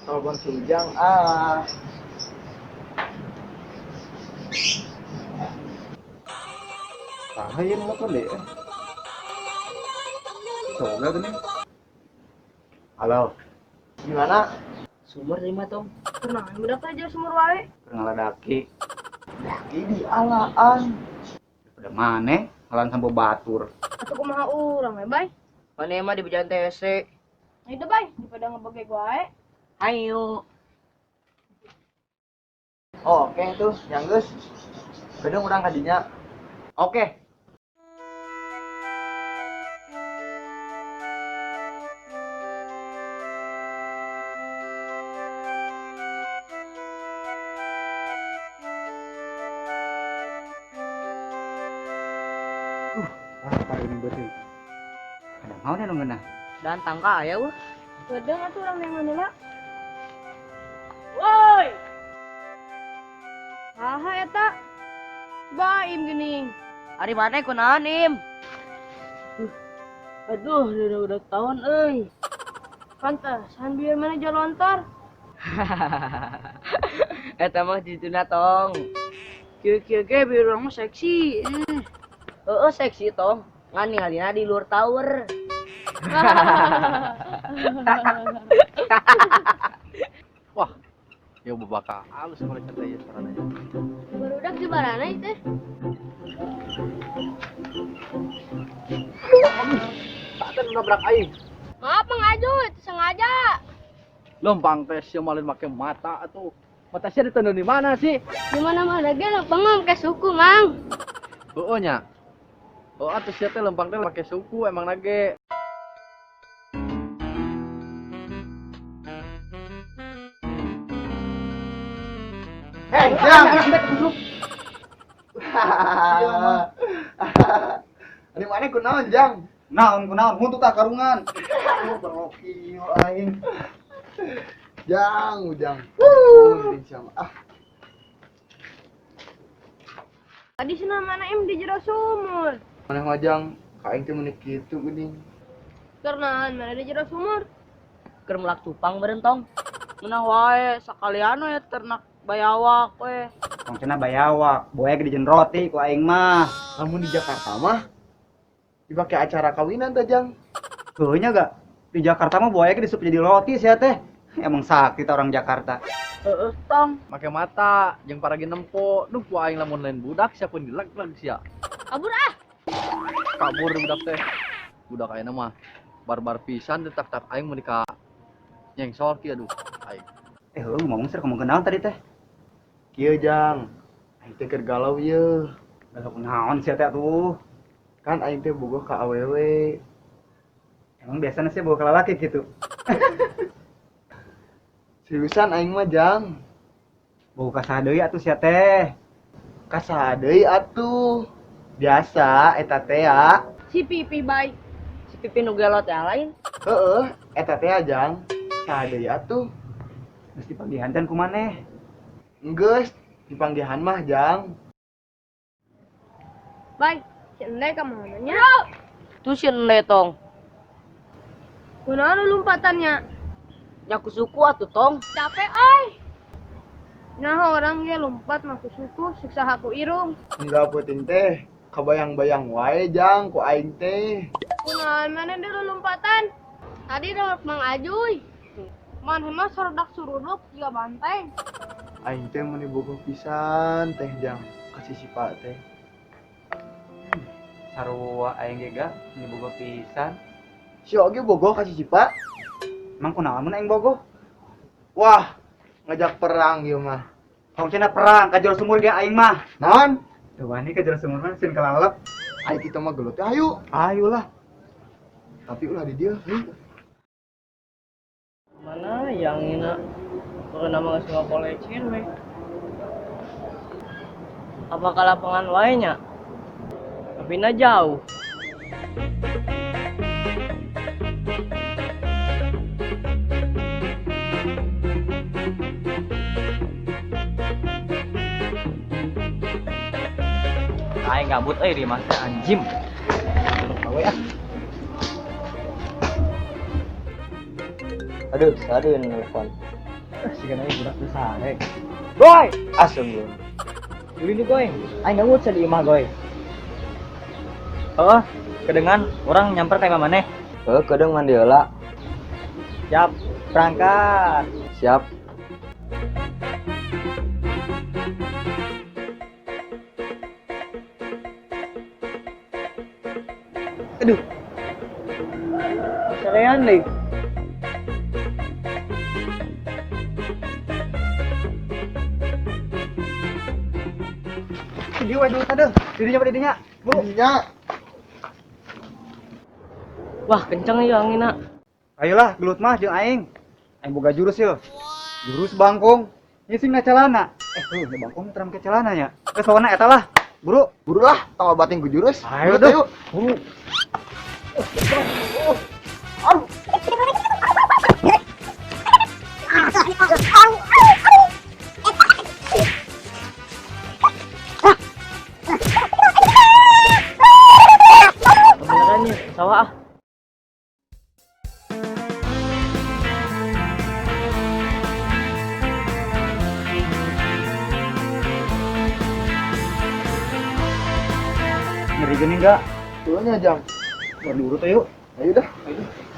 Telepon si Ujang ah. Saha ieu nelpon deui eh. Soga geuning. Halo. Gimana? Sumur lima tong. Kunaon budak teh jauh sumur wae? Keur ngaladaki. Daki di alaan. Udah maneh ngalan sampo batur. Atuh kumaha urang we, Bay? Mana emang di bejaan TC. Ayo deh, Bay, daripada ngebege wae. Ayo. Oh, oke tuh, yang geus. Bedeng urang ka dinya. Oke. Apa ini berarti? Ada mau nih nunggu. Dan tangka aya wah. Bedeng atuh urang yang heula. Woi. Saha eta? Baim geuning. Ari maneh kunaon, Im? Aduh, udah tahun euy. Pantesan biar mana jalontar. Eta mah dituna tong. Kieu-kieu ge biar urang mah seksi. Heeh, seksi tong. Ngan ningalina di luar tower. Wah, ya bakal halus mereka teh ya suaranya. Barudak di barana itu. Tak nabrak aing. Maaf Mang Ajut, sengaja. Lempang teh sia malin make mata atuh. Mata sia ditendang di mana sih? Di mana-mana ge lempang mah make suku, Mang. Heeh nya. Oh, atuh sia teh lempang teh make suku emang nage. Hei, Jang. Ari maneh kunaon, Jang? Naon kunaon huntu tah karungan. Aduh, beroki aing. Jang, Ujang. Ampun, sama. Ah, Tadi cenah mana im di jero sumur. maneh mah Jang, ka aing teh meuni kitu geuning. Karena mana di jero sumur. Keur melak cupang beureun tong. Menah wae sakalian we ternak bayawak we. Tong cenah bayawak, boya ge dijen roti ku aing mah. Lamun di Jakarta mah dipake acara kawinan teh, Jang. Heuh nya ga? Di Jakarta mah buaya ge disup jadi roti sia teh. Emang sakit orang Jakarta. Heeh tong. Make mata jeung paragi nempo. Duh ku aing lamun lain budak sia pun dileg-leg sia. Kabur ah. Kabur budak teh. Budak ayeuna mah barbar pisan teh tak-tak aing mun ka nyengsol kieu aduh aing. Eh, heuh ngomong ser kamu kenal tadi teh. Kieu, Jang. Aing teh keur galau ieu. Galau kunaon sia teh atuh. Kan aing teh bogoh ka awewe. Emang biasanya sih bawa ke lalaki gitu. Seriusan aing mah, Jang. Bawa ka saha deui atuh sia teh. Ka saha deui atuh. Biasa eta teh ya. Si Pipi, Bay. Si Pipi nu gelot ya lain. Heeh, eta teh ya, Jang. Saha deui atuh. Geus dipanggihan can ku maneh. Enggeus, dipanggihan mah, Jang. Bay, si Ende ka mana nya? Tuh si Ende tong. Kunaon lompatannya? Nyaku suku atuh tong. Capek ai. Nah, orang ge lompat mah ku suku siksa haku irung. Enggak puting teh, kabayang-bayang wae, Jang, ku aing teh. Kunaon mana dulu lompatan? Tadi dong Mang Ajuy. Maneh mah sorodak suruduk jiga banteng. Aing teh meuni bogoh pisan teh, Jang, ka si Sipa teh. Sarua aing ge ga meuni bogoh pisan. Si oge bogoh ka si Sipa. Emang kunaon mun aing bogoh? Wah, ngajak perang ieu mah. Tong cenah perang ka jero sumur ge aing mah. Naon? Teu wani ka jero sumur mah sieun kalalep. Aing kita mah gelut teh ayo. Ayolah. Tapi ulah di dieu. Mana yang ina kalau nama geus ngakolecin we. Apa ka lapangan wae nya? Tapi na jauh. Aing gabut euy di mah anjim. Gawe ah. Aduh, saha deui nu nelpon. Siga na budak teh sare. Goy, Asem lu. Ulin di goy. Aing gabut di imah goy. Heeh, kedengan orang nyamper ka imah maneh. Heuh, kedeung mandi heula. Siap, berangkat. Siap. Aduh. Sarean deh. Di we dulu tadi. Didinya apa didinya? Buru. Didinya. Wah, kenceng ya anginna. Ayolah, gelut mah jeung aing. Aing boga jurus yeuh. Jurus bangkong. Ngising na celana. Tuh, bangkong terang ke celana nya. Geus pokona eta lah. Buru. Buru lah, tong obatin ku jurus. Ayo Buru, deh. yuk. Buru. Kebeneran nih, sawah ah. Nyeri gini enggak? Turunnya jam. Baru diurut ayo. Ayo dah. Ayo.